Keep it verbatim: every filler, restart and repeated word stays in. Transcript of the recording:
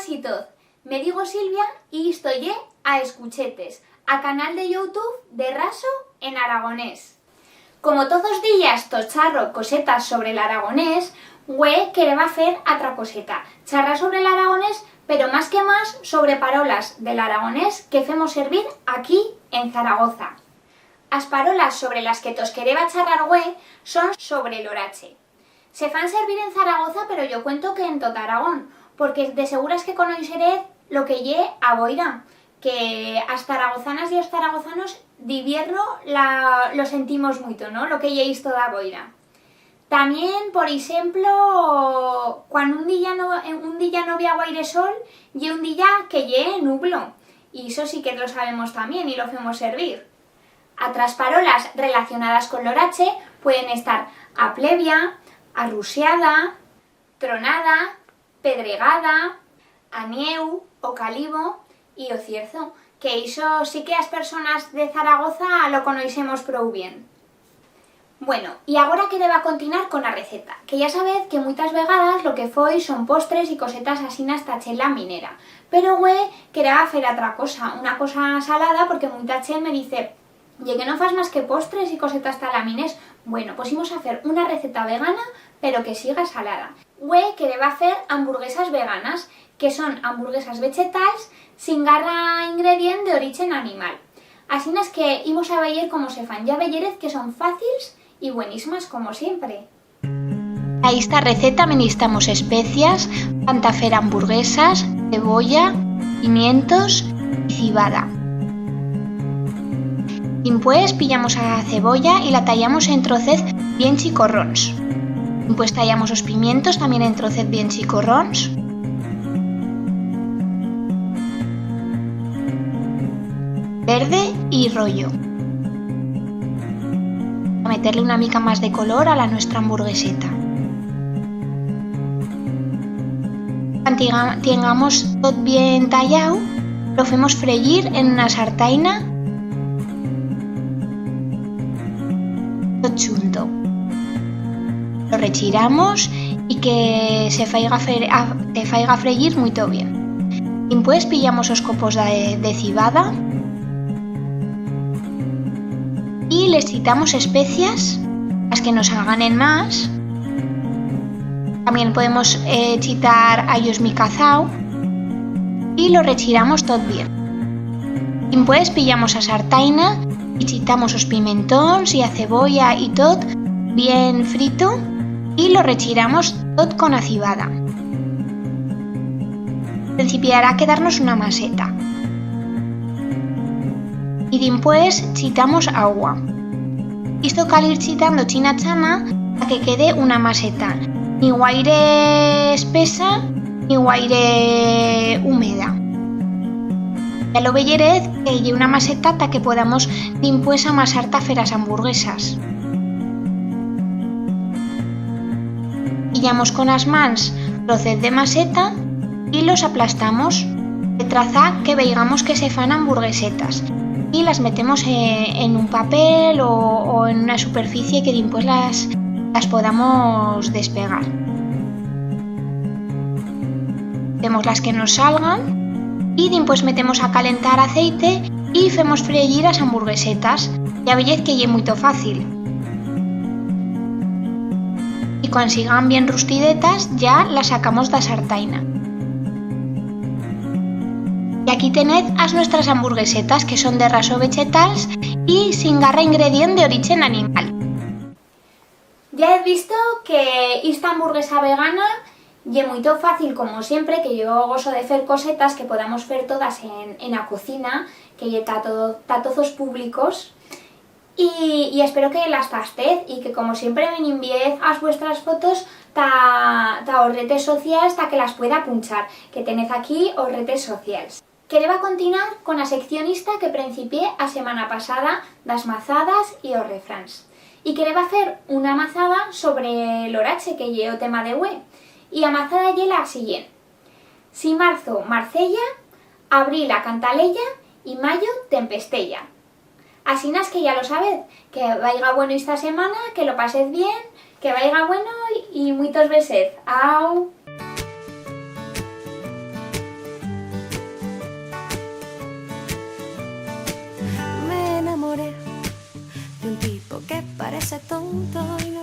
Y toz, me digo Silvia y isto ye A Escuchetes, a canal de YouTube de Raso en aragonés. Como toz os días tos charro cosetas sobre l'aragonés, hue quereba fer atra coseta, charrar sobre l'aragonés, pero mas que mas sobre parolas de l'aragonés que femos servir aquí en Zaragoza. As parolas sobre las que tos quereba charrar hue son sobre l'orache. Se fan servir en Zaragoza, pero yo cuento que en tot Aragón, porque de seguras que conoixerez lo que ye a boira, que as zaragozanas y os zaragozanos d'hibierno la, lo sentimos muito, no? Lo que ye isto d'a boira. Tamién, por eixemplo, cuan un día no, un día no bi a guaire sol, ye un día que ye nublo, y ixo sí que lo sabemos tamién y lo femos servir. Atras parolas relacionadas con l'orache pueden estar aplebia, arrusiada, tronada, pedregada, anieu, o calibo y o cierzo, que ixo sí que as personas de Zaragoza lo conoixemos prou bien. Bueno, y agora quereba continuar con a receta, que ya sabez que muitas vegadas lo que foi son postres y cosetas asinas ta chent laminera, pero hue quereba fer atra cosa, una cosa salada, porque muita chent me dice: "Ye que no fas mas que postres y cosetas ta laminers?". Bueno, pues imos a fer una receta vegana, pero que siga salada. Hue quereba fer hamburguesas veganas, que son hamburguesas vechetals sin garra ingredient d'orichen animal. Asinas que imos a veyer cómo se fan. Ya veyerez que son facils y buenismas, como siempre. A ista receta meneistamos especias, pan ta fer hamburguesas, cebolla, pimientos y cibada. Dimpués pillamos a cebolla y la tallamos en trocez bien chicorrons. Dimpués tallamos os pimientos tamién en trocez bien chicorrons. Verde y royo. Pa meter-le una mica mas de color a la nuestra hamburgueseta. Cuan tiga-, tiengamos tot bien tallau, lo femos freyir en una sartaina, tot chunto. Lo rechiramos y que se faiga fre-, a, se faiga freyir muito bien. Dimpués pillamos os copos de, de cibada y les chitamos especias, las que nos aganen mas. Tamién podemos, eh, chitar allo esmicazau y lo rechiramos tot bien. Dimpués pillamos a sartaina y chitamos os pimentons y a cebolla y tot bien frito y lo rechiramos tot con a cibada. Principiará a quedar-nos una maseta. Y dimpués chitamos agua. Isto cal ir chitando china chana ta que quede una maseta, ni guaire espesa ni guaire humeda. Ya lo veyerez que ye una maseta ta que podamos dimpués amasar ta fer as hamburguesas. Pillamos con as mans trocet de maseta y los aplastamos de traza que veigamos que se fan hamburguesetas y las metemos, eh, en un papel o, o en una superficie que dimpués las, las podamos despegar. Femos las que nos salgan y dimpués metemos a calentar aceite y femos freyir as hamburguesetas. Ya veyez que ye muito fácil. Y cuan sigan bien rustidetas, ya las sacamos d'a sartaina. Y aquí tenez as nuestras hamburguesetas, que son de raso vechetals y sin garra ingredient d'orichen animal. Ya hez visto que ista hamburguesa vegana ye muito fácil, como siempre, que yo goso de fer cosetas que podamos fer todas en, en a cocina, que ye ta to-, ta toz os públicos. Y, y espero que las tastez y que, como siempre, me n'enviez as vuestras fotos ta, ta os retes socials, ta que las pueda punchar, que tenez aquí os retes socials. Quereba continuar con a sección ista que prencipié a semana pasada d'as mazadas y os refrans. Y quereba fer una mazada sobre l'orache, que ye o tema de hue. Y a mazada ye la siguient: si marzo marcella, abril acantalella y mayo tempestella. Asinas que ya lo sabez, que vaiga bueno ista semana, que lo pasez bien, que vaiga bueno y, y muitos besez. Au! ese tonto y